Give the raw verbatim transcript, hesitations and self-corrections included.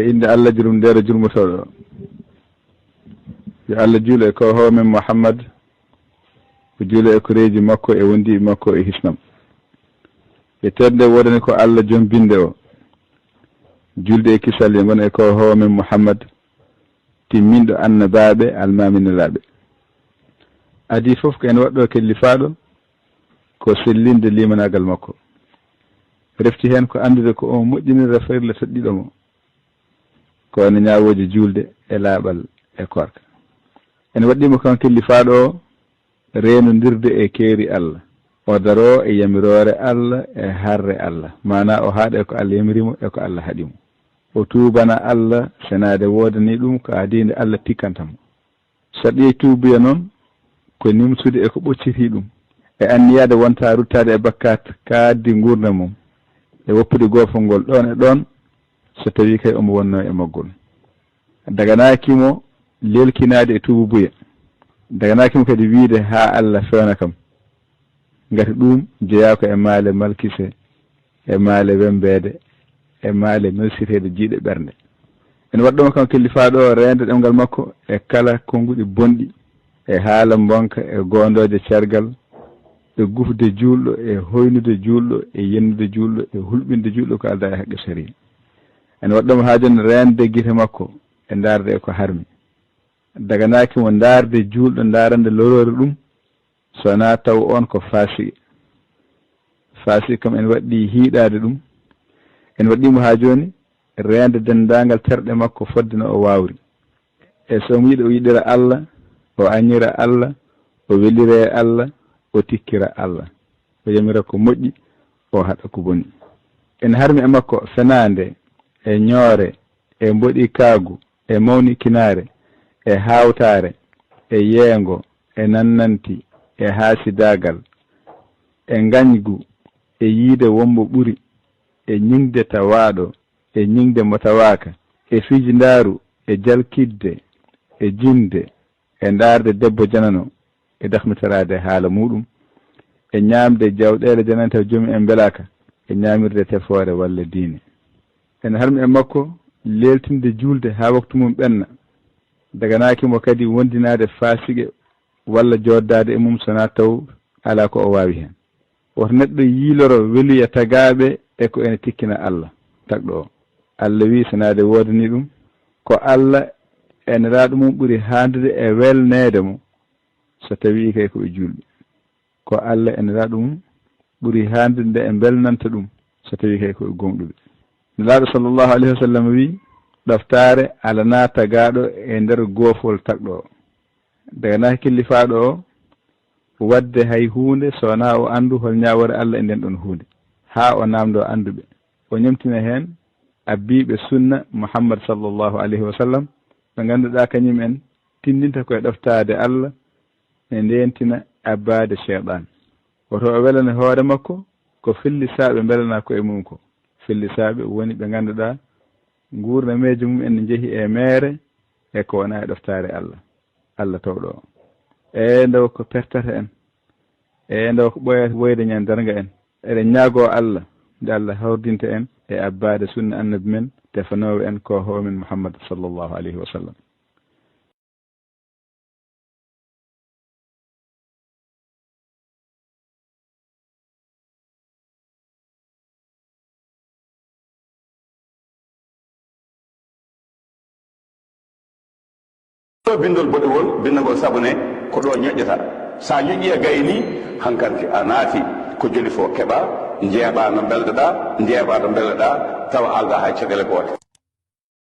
Innde Allah jurumndeere jurmotooɗo o. Yo Allah juulu e ko hoomen Muhammad, o juula e koreeji makko e wondiiɓe makko e hisnam. E tedde woodani ko Allah joom binde o. Julde e kisal yo ngon e ko hoomen Muhammad, timminɗo annabaaɓe, almaami nelaaɓe. Adii fof ko en waɗɗo kellifaaɗo, ko sellinde limanaagal makko. Refti heen ko anndude ko omo moƴƴinira farilla toɗɗiiɗo mo. Ko wano ñaawooje juulde e laaɓal e koorka. En waɗɗiima kan kellifaaɗo o reenondirde e keeri Allah. O daroo e yamiroore Allah e harre Allah. Maanaa o haaɗa e ko Allah yamiri mo e ko Allah haɗi mo. O tuubana Allah senaade woodani ɗum ko adii nde Allah tikkanta mo. Sarɗiye tuubuya noon ko nimsude e ko ɓocciti ɗum, e anniyaade wonta ruttaade e bakkaat kaaddi nguurndam mum, e woppude goofol ngol ɗoon e ɗoon, so tawii kay omo wonnoo e maggol. Daganaaki mo leelkinaade e tuubuya. Daganaaki mo kadi wiyde haa Allah fewna kam. Ngati ɗuum jeyaa ko e maale malkise, e maale wembeede, e maale melsireede jiiɗe ɓernde. Ene waɗɗomo kam kellifaaɗo o reende ɗemngal makko e kala konnguɗi bonɗi, e haala mbonka, e goondooje cargal, e gufde juulɗo, e hoynude juulɗo, e yennude juulɗo, e hulɓinde juulɗo ko aldaa e haqqe sariya. Ene waɗɗomo haaju en reende gite makko e ndaarde e ko harmi. Daganaaki mo ndaarde juulɗo, ndaarande loroore ɗum, so wonaa taw oon ko faasiqe. Faasiqe kam ene waɗɗi hiiɗaade ɗum. Ene waɗɗi mo haa jooni reende denndaangal terɗe makko fodde no o waawri. E so omo yiɗi o yiɗira Allah, o añira Allah, o welira e Allah, o tikkira Allah. O yamira ko moƴƴi, o haɗa ko boni. Ene harmi e makko fenaande, e ñoore, e mboɗi kaagu, e mawnikinaare, e haawtaare, e yeengo, e nannanti, e haasidaagal, e ngañgu, e yiide wombo ɓuri, e ñiŋde tawaaɗo, e ñiŋde mo tawaaka, e fijindaaru, e jalkitde, e jinde, e ndaarde debbo janano, e dahmitoraade haala muuɗum, e ñaamde jawɗeele janano taw joomum en mbelaaka, e ñaamirde tefoore walla diine. Ene harmi e makko leeltinde juulde haa waktu mum ɓenna. Daganaaki mo kadi wondinaade faasiqe walla jooddaade e mum so wonaa taw alaa ko o waawi heen. Woto neɗɗo yiiloro weluya tagaaɓe e ko ene tikkina Allah tagɗo o. Allah wiyi senaade woodani ɗum, ko Allah e Nelaaɗo mum ɓuri haandude e welneede mo, so tawii kay ko ɓe juulɓe. Ko Allah e Nelaaɗo mum ɓuri haandude nde e mbelnanta ɗum, so tawii kay ko ɓe gomɗuɓe. Nelaaɗo sallallahu alayhi wa sallam wiyi, ɗoftaare alanaa tagaaɗo e nder goofol tagɗo o. Daga naaki killifaaɗo o waɗde hay huunde so wonaa o anndu hol ñaawoore Allah e nden ɗon huunde, haa o naamndoo annduɓe, o ñemtina heen abbiiɓe sunna Muhammad sallallahu alayhi wa sallam, ɓe ngannduɗaa kañum en tinndinta ko e ɗoftaade Allah, e ndeentina abbaade Seyɗaan. Woto o welane hoore makko ko fellisaaɓe mbelanaa koye mum ko. Fellisaaɓe woni ɓe ngannduɗaa nguurnameeje mum en ne njehi e meere e ko wonaa e ɗoftaare Allah, Allah towɗo o. E nde ko pertata en, e nde ko ɓooyata woyde ñande darnga en. Eɗen ñaagoo Allah nde Allah hawridinta en e abbaade sunna Annabi men tefanoowo en ko hoomen Muhammad sallallahu alayhi wa sallam. Ɗo binndol boɗewol, binndagol sabune, ko ɗo ñoƴƴata. Sa ñoƴƴi a gayni, hankanti a naati. Ko joli fof keɓa, njeeɓa no mbelɗoɗa, njeeɓa no mbelɗoɗa, tawa alda hay caɗeele goote.